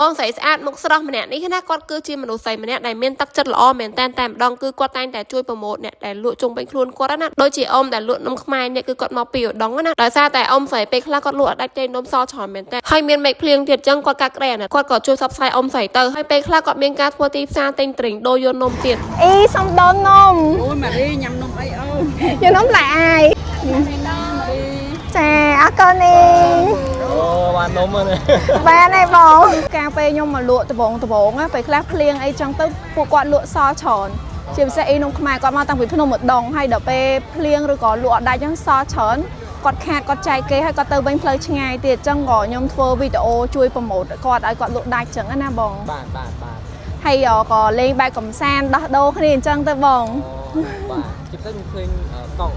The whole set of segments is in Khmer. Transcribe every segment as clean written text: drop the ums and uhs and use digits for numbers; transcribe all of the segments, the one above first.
បងស្រីស្អាតមុខស្រស់ម្នាក់នេះណាគាត់គឺជាមនុស្សស្រីម្នាក់ដែលមានទឹកចិត្តល្អមែនតែនតែម្ដងគឺគាត់តែងតែជួយ promote អ្នកដែលលក់ជុំវិញខ្លួនគាត់ណាដូចជាអ៊ំដែលលក់នំខ្មែរនេះគឺគាត់មកពីឧដុង្គណាដោយសារតែអ៊ំស្រីពេលខ្លះគាត់លក់អត់ដាច់ទេនំសច្រើនមែនតើហើយមានមេឃភ្លៀងទៀតចឹងគាត់កាត់ក្តីអាណិតគាត់ក៏ជួយផ្សព្វផ្សាយអ៊ំស្រីទៅហើយពេលខ្លះគាត់មានការធ្វើទីផ្សារទិញត្រីងដូរយកនំទៀត អ៊ីសុំដូននំ អូយម៉ារីញ៉ាំនំអីអូន យកនំឡាអាយចាអរគុណអ៊ី អូបាននំហ្នឹង បានហើយបងកាលពេលខ្ញុំមកលក់ដបងដបងណាពេលខ្លះភ្លៀងអីចឹងទៅពួកគាត់លក់សល់ច្រើនជាពិសេសអ៊ីនំខ្មែរគាត់មកតាំងពីភ្នំឧដុង្គហើយដល់ពេលភ្លៀងឬក៏លក់អត់ដាច់ចឹងសល់ច្រើនគាត់ខាតគាត់ចែកគេហើយគាត់ទៅវិញផ្លូវឆ្ងាយទៀតចឹងក៏ខ្ញុំធ្វើវីដេអូជួយ promote គាត់ឲ្យគាត់លក់ដាច់ចឹងណាបង បាទបាទបាទ ហើយក៏លេងបែបកំសាន្តដោះដូរគ្នាអញ្ចឹងទៅបង អូបាទជាពិសេសខ្ញុំឃើញកង់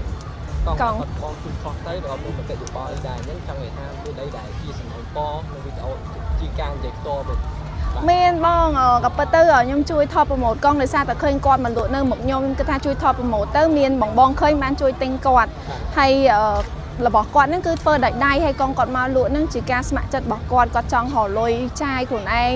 កង់ កង់ គាត់បងជួយខុសទៅដល់មានមតិយោបល់អីដែរអញ្ចឹងចង់និយាយថាមានអីដែលជាសំណូមពរក្នុងវីដេអូជាការនិយាយផ្ទាល់វិញបាទ មានបងក៏ពិតទៅខ្ញុំជួយថត promote កង់ដោយសារតែឃើញគាត់មកលក់នៅមុខខ្ញុំខ្ញុំគិតថាជួយថត promote ទៅមានបងបងឃើញបានជួយទិញគាត់ហើយរបស់គាត់ហ្នឹងគឺធ្វើដោយដៃហើយកង់គាត់មកលក់ហ្នឹងជាការស្ម័គ្រចិត្តរបស់គាត់គាត់ចង់រកលុយចាយខ្លួនឯង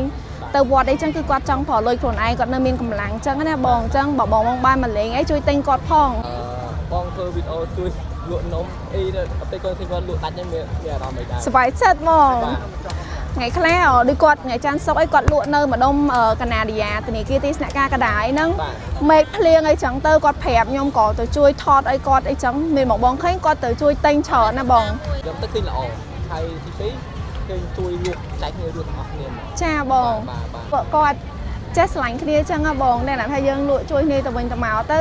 ទៅវត្តអីចឹងគឺគាត់ចង់ប្រលុយខ្លួនឯងគាត់នៅមានកម្លាំងចឹងណាបងអញ្ចឹងបើបងបងបានមកលេងអីជួយទិញគាត់ផង អឺបងធ្វើវីដេអូជួយលក់នំអីទៅពេលគាត់ឃើញគាត់លក់ដាច់ហ្នឹងមានមានអារម្មណ៍អីដែរ សប្បាយចិត្តហ្មង បាទ ថ្ងៃខ្លះដូចគាត់ថ្ងៃច័ន្ទសុកអីគាត់លក់នៅម្ដុំកាណាឌីយ៉ាធនាគារទីស្នាក់ការកដាយហ្នឹង បាទ មេឃភ្លៀងអីចឹងទៅគាត់ប្រាប់ខ្ញុំក៏ទៅជួយថតអីគាត់អីចឹងមានបងបងឃើញគាត់ទៅជួយទិញច្រើនណាបង ខ្ញុំទៅឃើញល្អហើយទីពីរឃើញជួយលក់ចែកគ្នាលក់ទាំងអស់គ្នាហ្មង ចាបង បាទបាទ ពួកគាត់ចេះស្រឡាញ់គ្នាចឹងហ៎បងតែថាយើងលក់ជួយគ្នាទៅវិញទៅមកទៅ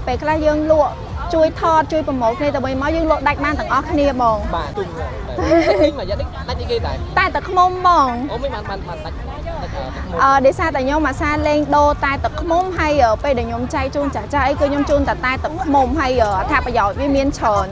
ពេលខ្លះយើងលក់ជួយថតជួយ promote គ្នាទៅវិញមកយើងលក់ដាច់បានទាំងអស់គ្នាបង បាទទុំហ្នឹងតែឃើញមួយយ៉ានេះដាច់អីគេដែរ តែទឹកឃ្មុំបង អូមិនបានបានបានដាច់ដាច់ទឹកមុំ អឺដោយសារតែខ្ញុំអាសាលេងដូរតែទឹកឃ្មុំហើយពេលដែលខ្ញុំចែកជូនចាស់ចាស់អីគឺខ្ញុំជូនតែតែទឹកឃ្មុំហើយអត្ថប្រយោជន៍វាមានច្រើន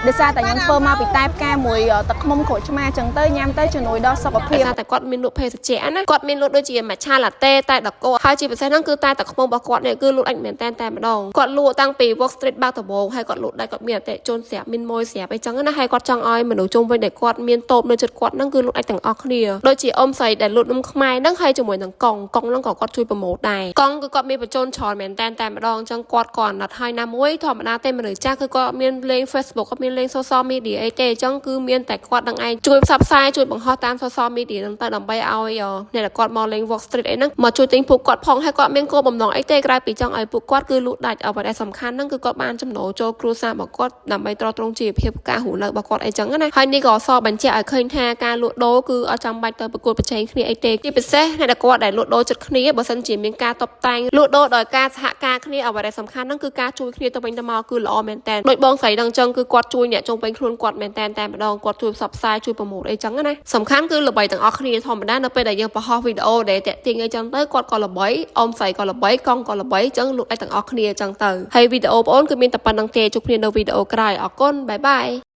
ដោយសារតែខ្ញុំធ្វើមកពីតែផ្កាមួយទឹកឃ្មុំក្រូចឆ្មាចឹងទៅញ៉ាំទៅជំនួយដល់សុខភាព ដោយសារតែគាត់មានលក់ភេសជ្ជៈណាគាត់មានលក់ដូចជា matcha latte តែតកហើយជាពិសេសហ្នឹងគឺតែទឹកឃ្មុំរបស់គាត់នេះគឺលក់ដាច់មែនតែនតែម្ដងគាត់លក់តាំងពី Walk Street បើកដំបូងហើយគាត់លក់ដាច់គាត់មានអតិថិជនស្រាប់មានម៉ួយស្រាប់អីចឹងណាហើយគាត់ចង់ឲ្យមនុស្សជុំវិញដែលគាត់មានតូបនៅចិត្តគាត់ហ្នឹងគឺលក់ដាច់ទាំងអស់គ្នាដូចជាអ៊ំស្រីដែលលក់នំខ្មែរហ្នឹងហើយជាមួយនឹងកង់កង់ហ្នឹងក៏គាត់ជួយ promote ដែរកង់គឺគាត់មានបញ្ជនច្រើនមែនតែនតែម្ដងចឹងគាត់ក៏អាណិតហើយណាមួយធម្មតាទេមនុស្សចាស់គឺគាត់មានលេង Facebook គាត់មានលេង social media អីទេចឹងគឺមានតែគាត់នឹងឯងជួយផ្សព្វផ្សាយជួយបង្ហោះតាម social media ហ្នឹងទៅដើម្បីឲ្យអ្នកដែលគាត់មកលេង Walk Street អីហ្នឹងមកជួយទិញពួកគាត់ផងហើយគាត់មានគោលបំណងអីទេក្រៅពីចង់ឲ្យពួកគាត់គឺលក់ដាច់អ្វីដែលសំខាន់ហ្នឹងគឺគាត់បានចំណូលចូលគ្រួសាររបស់គាត់ដើម្បីទ្រទ្រង់ជីវភាពការរស់នៅរបស់គាត់អីចឹងណាហើយនេះក៏សបញ្ជាក់ឲ្យឃើញថាការលក់ដូរគឺអត់ចាំបាច់ទៅប្រកួតប្រជែងគ្នាអីទេជាពិសេសអ្នកដែលគាត់ដែលលក់ដូរចិត្តគ្នាបើសិនជាមានការតបតែងលក់ដូរដោយការសហការគ្នាអ្វីដែលសំខាន់ហ្នឹងគឺការជួយគ្នាទៅវិញទៅមកគឺល្អមែនតើដូចបងស្រីដឹងចឹងគឺគាត់ជួយអ្នកជុំវិញខ្លួនគាត់មែនតើតែម្ដងគាត់ជួយផ្សព្វផ្សាយជួយ promote អីចឹងណាសំខាន់គឺល្បីទាំងអស់គ្នាធម្មតានៅពេលដែលយើងបង្ហោះវីដេអូដែលតាក់ទាញអីចឹងទៅគាត់ក៏ល្បីអ៊ំស្រីក៏ល្បីកង់ក៏ល្បីចឹងលក់ឲ្យទាំងអស់គ្នាចឹងទៅហើយវីដេអូបងអូនគឺមានតែប៉ុណ្្នឹងទេជួបគ្នានៅវីដេអូក្រោយអរគុណ bye bye.